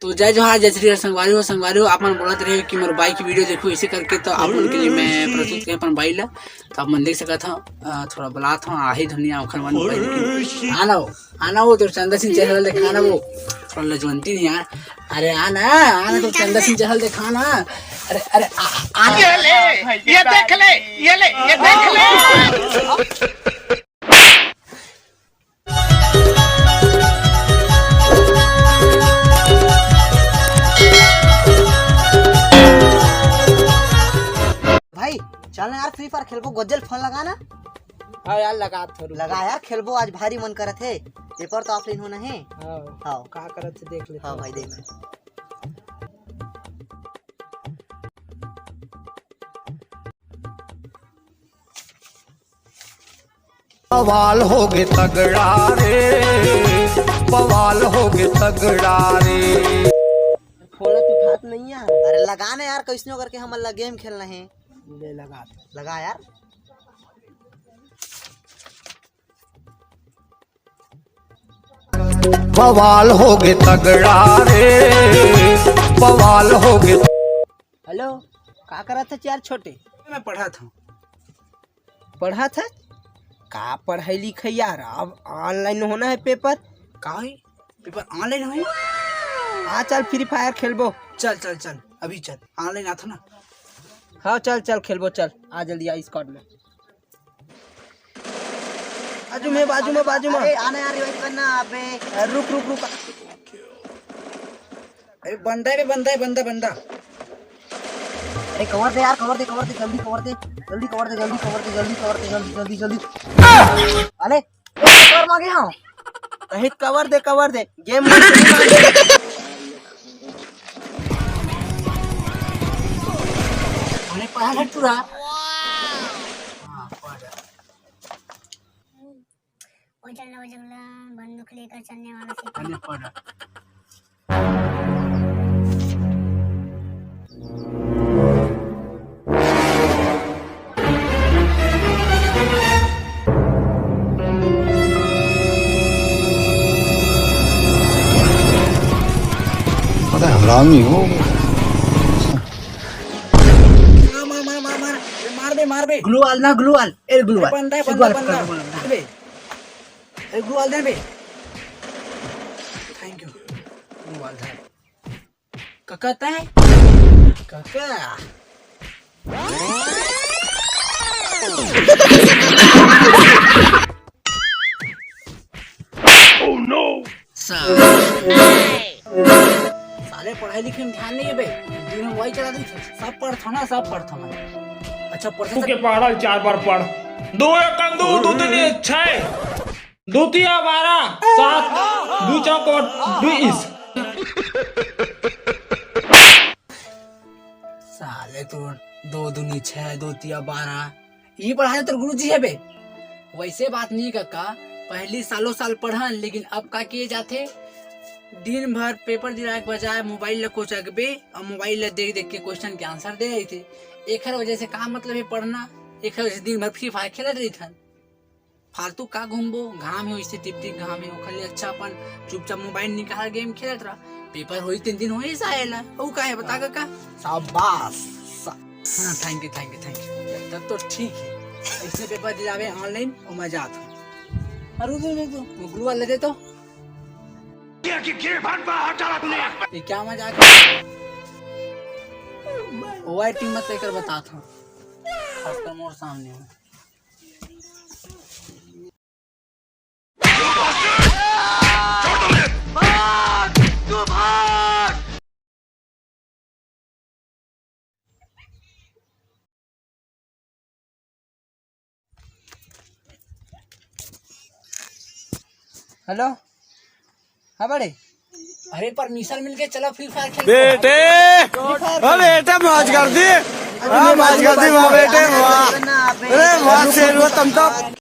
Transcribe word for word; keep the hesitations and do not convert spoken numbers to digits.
तो जय जोहार, जय छत्तीसगढ़ संगवारी हो। संगवारी हो, आप मन बोलत रहे कि मोर बाई के video देखो, इसे करके तो आप मन के लिए मैं प्रस्तुत करें अपन बाई ला। तो आप मन देख सकत हो, अ, थोड़ा बलात हो, आही धुनिया ओखर मन बाई के। आना वो, आना वो, तोर चंदा सिंह चहल देखा ना वो। थोड़ा लजवंती नहीं यार। अरे आना, आना, तोर चंदा सिंह चहल देखा ना। अरे, अरे, आ, आना। ये ले, ये देख ले, ये ले, ये देख ले। भाई, चल ना यार, Free Fire खेलबो। गज्जल, फोन लगा ना। हाँ यार, लगा थोरू। लगा यार, खेलबो, आज भारी मन करत हे। पेपर तो offline होना हे। हाँ। हाँ। का करत हे, देख ले। हाँ भाई, देख। बवाल होगे तगड़ा रे, बवाल होगे तगड़ा रे। फोन तो उठात नहीं यार। अरे लगा ना यार, कैसनो करके हमन ला game खेलना हे। ले लगा। लगा यार। बवाल होगे तगड़ा रे, बवाल होगे। Hello, का करत हच यार छोटे? मैं पढ़त हूँ। पढ़त हच? का पढ़ाई लिखाई यार, अब online होना हे पेपर। का होही? पेपर online होही? आ चल, Free Fire खेलबो। चल, चल, चल, अभी चल, online आथो ना। हाँ, चल, चल, खेलबो, चल, आ जल्दी आ squad में। बाजू में, बाजू में, बाजू में। अरे, आना यार, revive करना, अबे। अरे, रुक, रुक, रुक। अरे, बंदा हे बे, बंदा हे, बंदा, बंदा। अरे, cover दे यार, cover दे, cover दे, जल्दी cover दे, जल्दी cover दे, जल्दी cover दे, जल्दी, जल्दी, जल्दी, जल्दी। अरे, ए, cover मांगे हाँ। कहीं cover दे, cover दे। Game अरे, पहले पूरा। हाँ, पढ़। वो चल रहा, वो चल रहा, बंदूक लेकर चलने वाला सिपाही। अरे, पढ़। पता है, हरामी हो। मार, मार, मार, मार, मार। ए, मार बे, मार बे। Gloo wall ना, gloo wall। ए, gloo wall। बंदा है, ए, बंदा, gloo wall, बंदा। Gloo wall। अबे। ए, gloo wall दे बे। Thank you। Gloo wall दे। काका तैं? काका। Oh no! साले पढ़ाई लिखे में ध्यान नहीं है बे। दिन में mobile चला देथे। सब पढ़थों ना, सब पढ़थों मैं। अच्छा, पढ़थे तू के पढ़ल चार बार पढ़। दो एकम दो, दो तीन छह। दो तिया बारह, सात, दू चौक बीस। साले तो दो दूनी छह, दो तिया बारह। ये पढ़ाने तोर गुरुजी हे बे। वैसे बात नहीं कका, पहली सालों साल पढ़न, लेकिन अब का किए जाथे, दिन भर पेपर दिलाए के बजाय mobile ल कोचकबे और mobile ल देख देख के question के answer दे रहिथे। एखर वजह से का मतलब हे पढ़ना, एखर वजह से दिन भर Free Fire खेलत रहिथन। फालतू का घूमबो, घाम हे, वैसे टिप टिप घाम हे, ओखर ले अच्छा अपन चुपचाप mobile निकाल game खेलत रह। पेपर होही तीन दिन होही साले ला, अउ का हे बता कका? शाबाश। हाँ, thank you, thank you, thank you। तब तो ठीक हे, ऐसे पेपर दिलावे online, ओ मजा आता। अरे रुक, रुक, रुक, रुक, gloo wall ले दे तो। ये, ये, ये, भाग, भाग, हटा तूने। ये क्या मजाक हे? ओ भाई, team मत लेकर बताता हूँ, खासकर मोर सामने हो। Hello, हाँ बड़े। अरे, permission मिल के चला Free Fire खेल। बेटे, ओ बेटे, मौज कर दी। हाँ, मौज कर दी, वाह बेटे, वाह। अरे, वाह, शेर हुआ तुम तो।